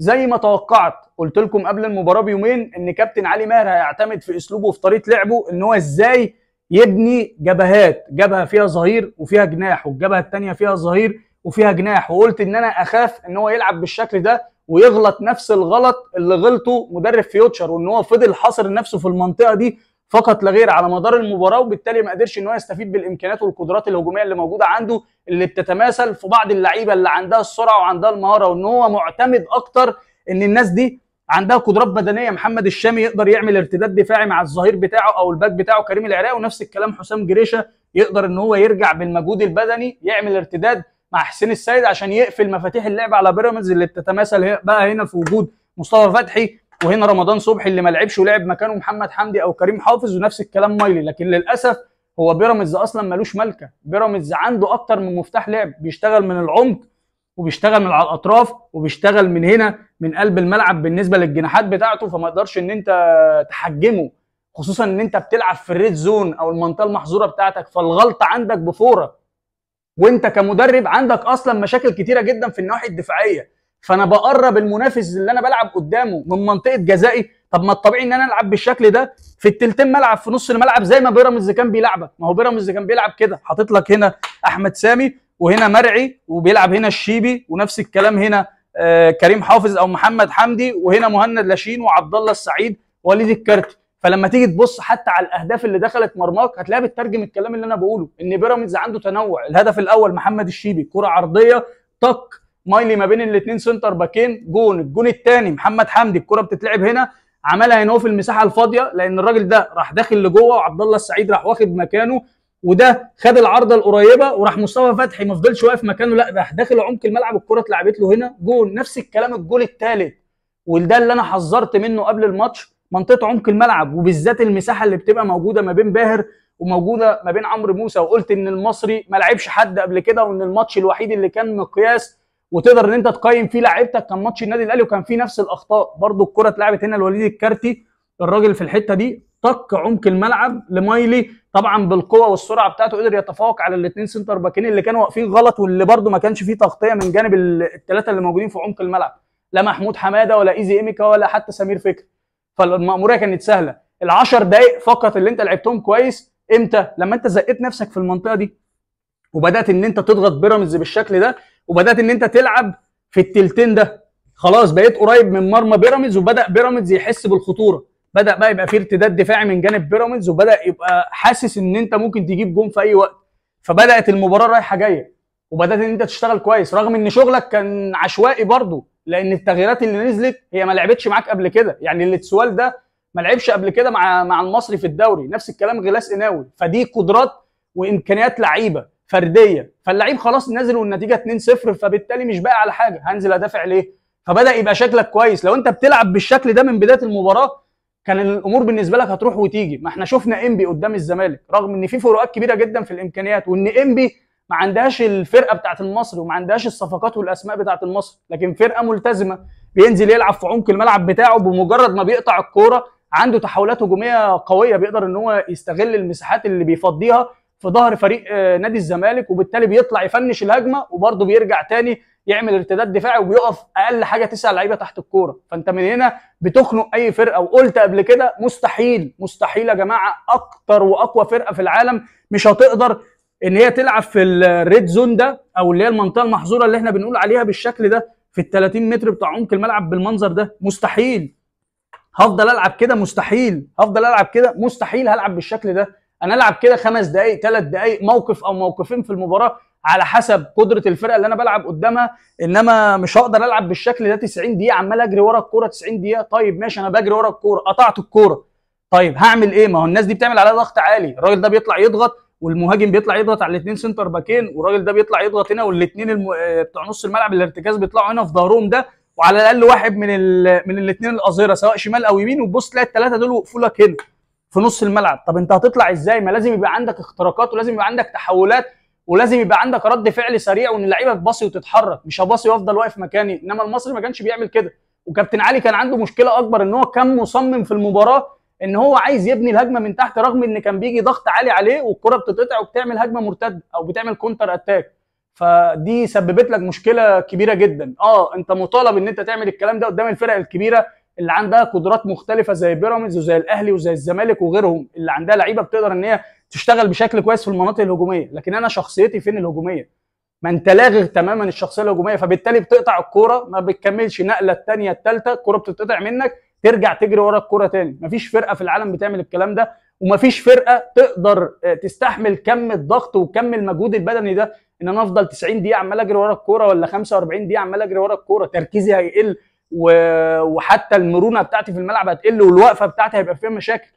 زي ما توقعت، قلت لكم قبل المباراة بيومين ان كابتن علي ماهر هيعتمد في اسلوبه وفي طريقه لعبه ان هو ازاي يبني جبهات، جبهة فيها ظهير وفيها جناح، والجبهه الثانية فيها ظهير وفيها جناح. وقلت ان انا اخاف ان هو يلعب بالشكل ده ويغلط نفس الغلط اللي غلطه مدرب فيوتشر، وان هو فضل حاصر نفسه في المنطقة دي فقط لا غير على مدار المباراة، وبالتالي ما قدرش ان هو يستفيد بالامكانيات والقدرات الهجومية اللي موجودة عنده، اللي بتتماثل في بعض اللعيبة اللي عندها السرعة وعندها المهارة، وان هو معتمد اكتر ان الناس دي عندها قدرات بدنية. محمد الشامي يقدر يعمل ارتداد دفاعي مع الظهير بتاعه او الباك بتاعه كريم العراقي، ونفس الكلام حسام جريشه يقدر ان هو يرجع بالمجهود البدني يعمل ارتداد مع حسين السيد عشان يقفل مفاتيح اللعب على بيراميدز اللي بتتماثل بقى هنا في وجود مصطفى فتحي، وهنا رمضان صبحي اللي ما لعبش ولعب مكانه محمد حمدي او كريم حافظ، ونفس الكلام مايلي. لكن للاسف هو بيراميدز اصلا ملوش ملكه، بيراميدز عنده اكتر من مفتاح لعب، بيشتغل من العمق وبيشتغل من على الاطراف وبيشتغل من هنا من قلب الملعب بالنسبة للجناحات بتاعته، فما تقدرش ان انت تحجمه، خصوصا ان انت بتلعب في ال red zone او المنطقة المحظوره بتاعتك، فالغلطه عندك بفوره، وانت كمدرب عندك اصلا مشاكل كتيرة جدا في الناحية الدفاعية، فانا بقرب المنافس اللي انا بلعب قدامه من منطقة جزائي. طب ما الطبيعي ان انا العب بالشكل ده في التلتين ملعب في نص الملعب زي ما بيراميدز كان بيلعبك. ما هو بيراميدز كان بيلعب كده، حاطط لك هنا احمد سامي وهنا مرعي وبيلعب هنا الشيبي، ونفس الكلام هنا كريم حافظ او محمد حمدي، وهنا مهند لاشين وعبد الله السعيد وليد الكرتي. فلما تيجي تبص حتى على الاهداف اللي دخلت مرماك هتلاقيها بتترجم الكلام اللي انا بقوله، ان بيراميدز عنده تنوع. الهدف الاول محمد الشيبي كره عرضية طق مايلي ما بين الاثنين center باكين جون. الجون الثاني محمد حمدي الكره بتتلعب هنا عملها هنا في المساحة الفاضيه، لان الراجل ده راح داخل لجوه وعبد الله السعيد راح واخد مكانه، وده خد العارضة القريبة وراح مصطفى فتحي ما فضلش واقف مكانه، لا راح داخل عمق الملعب الكره اتلعبت له هنا جون. نفس الكلام الجول الثالث، وده اللي انا حذرت منه قبل الماتش، منطقة عمق الملعب وبالذات المساحة اللي بتبقى موجودة ما بين باهر وموجودة ما بين عمرو موسى. وقلت ان المصري ما لعبش حد قبل كده، وان الماتش الوحيد اللي كان مقياس وتقدر ان انت تقيم فيه لعيبتك كان ماتش النادي الاهلي، وكان فيه نفس الاخطاء برضو. الكره اتلعبت هنا لوليد الكرتي، الراجل في الحتة دي طق عمق الملعب لمايلي، طبعا بالقوة والسرعة بتاعته قدر يتفوق على الاثنين center باكين اللي كانوا واقفين غلط، واللي برضو ما كانش فيه تغطيه من جانب الثلاثة اللي موجودين في عمق الملعب، لا محمود حمادة ولا ايزي ايميكا ولا حتى سمير فكري. فالمأموريه كانت سهلة. ال10 دقائق فقط اللي انت لعبتهم كويس امتى؟ لما انت زقيت نفسك في المنطقة دي وبدات ان انت تضغط بيراميدز بالشكل ده، وبدات ان انت تلعب في التلتين ده، خلاص بقيت قريب من مرمى بيراميدز، وبدا بيراميدز يحس بالخطوره، بدا بقى يبقى في ارتداد دفاعي من جانب بيراميدز، وبدا يبقى حاسس ان انت ممكن تجيب جون في اي وقت. فبدات المباراة رايحة جاية، وبدات ان انت تشتغل كويس رغم ان شغلك كان عشوائي برضو، لان التغييرات اللي نزلت هي ما لعبتش معاك قبل كده، يعني الاتسوال ده ما لعبش قبل كده مع المصري في الدوري، نفس الكلام غلاس قناوي. فدي قدرات وامكانيات لعيبة فردية، فاللعيب خلاص نازل والنتيجة 2-0، فبالتالي مش باقي على حاجة، هنزل ادافع ليه؟ فبدا يبقى شكلك كويس. لو انت بتلعب بالشكل ده من بداية المباراة كان الامور بالنسبة لك هتروح وتيجي. ما احنا شفنا انبي قدام الزمالك رغم ان في فروقات كبيرة جدا في الامكانيات، وان انبي ما عندهاش الفرقة بتاعت المصري وما عندهاش الصفقات والاسماء بتاعت المصري، لكن فرقه ملتزمة، بينزل يلعب في عمق الملعب بتاعه، بمجرد ما بيقطع الكورة عنده تحولات هجومية قوية، بيقدر ان هو يستغل المساحات اللي بيفضيها في ظهر فريق نادي الزمالك، وبالتالي بيطلع يفنش الهجمة، وبرده بيرجع تاني يعمل ارتداد دفاعي، وبيقف اقل حاجة 9 لعيبة تحت الكورة. فانت من هنا بتخنق اي فرقه. وقلت قبل كده مستحيل مستحيل يا جماعة، اكتر واقوى فرقه في العالم مش هتقدر ان هي تلعب في ال red zone ده، او اللي هي المنطقة المحظوره اللي احنا بنقول عليها بالشكل ده في ال 30 متر بتاع عمق الملعب بالمنظر ده. مستحيل هفضل العب كده، مستحيل هفضل العب كده، مستحيل هلعب بالشكل ده. انا العب كده 5 دقائق 3 دقائق موقف او موقفين في المباراة على حسب قدره الفرقة اللي انا بلعب قدامها، انما مش هقدر العب بالشكل ده 90 دقيقة عمال اجري ورا الكورة 90 دقيقة. طيب ماشي انا بجري ورا الكورة، قطعت الكورة، طيب هعمل ايه؟ ما هو الناس دي بتعمل عليها ضغط عالي، الراجل ده بيطلع يضغط، والمهاجم بيطلع يضغط على الاثنين center باكين، والراجل ده بيطلع يضغط هنا، والاثنين بتوع نص الملعب الارتكاز بيطلعوا هنا في ظهرهم ده، وعلى الاقل واحد من الاثنين الاظهرة سواء شمال او يمين، وتبص تلاقي الثلاثة دول وقفوا لك هنا في نص الملعب. طب انت هتطلع ازاي؟ ما لازم يبقى عندك اختراقات، ولازم يبقى عندك تحولات، ولازم يبقى عندك رد فعل سريع، وان اللعيبة تباصي وتتحرك، مش هباصي وافضل واقف مكاني. انما المصري ما كانش بيعمل كده. وكابتن علي كان عنده مشكلة اكبر، ان هو كان مصمم في المباراة ان هو عايز يبني الهجمة من تحت، رغم ان كان بيجي ضغط عالي عليه والكره بتتقطع وبتعمل هجمة مرتدة او بتعمل counter attack. فدي سببت لك مشكلة كبيرة جدا. انت مطالب ان انت تعمل الكلام ده قدام الفرق الكبيرة اللي عندها قدرات مختلفة زي بيراميدز وزي الاهلي وزي الزمالك وغيرهم، اللي عندها لعيبة بتقدر ان هي تشتغل بشكل كويس في المناطق الهجومية. لكن انا شخصيتي فين الهجومية؟ ما انت لاغي تماما الشخصية الهجومية، فبالتالي بتقطع الكورة، ما بتكملش نقله الثانية الثالثة، الكورة بتتقطع منك، ترجع تجري ورا الكورة تاني. مفيش فرقه في العالم بتعمل الكلام ده، ومفيش فرقه تقدر تستحمل كم الضغط وكم المجهود البدني ده، ان انا افضل 90 دقيقة عمال اجري ورا الكورة ولا 45 دقيقة عمال اجري ورا الكورة. تركيزي هيقل، وحتى المرونة بتاعتي في الملعب هتقل، والوقفه بتاعتي هيبقى فيها مشاكل.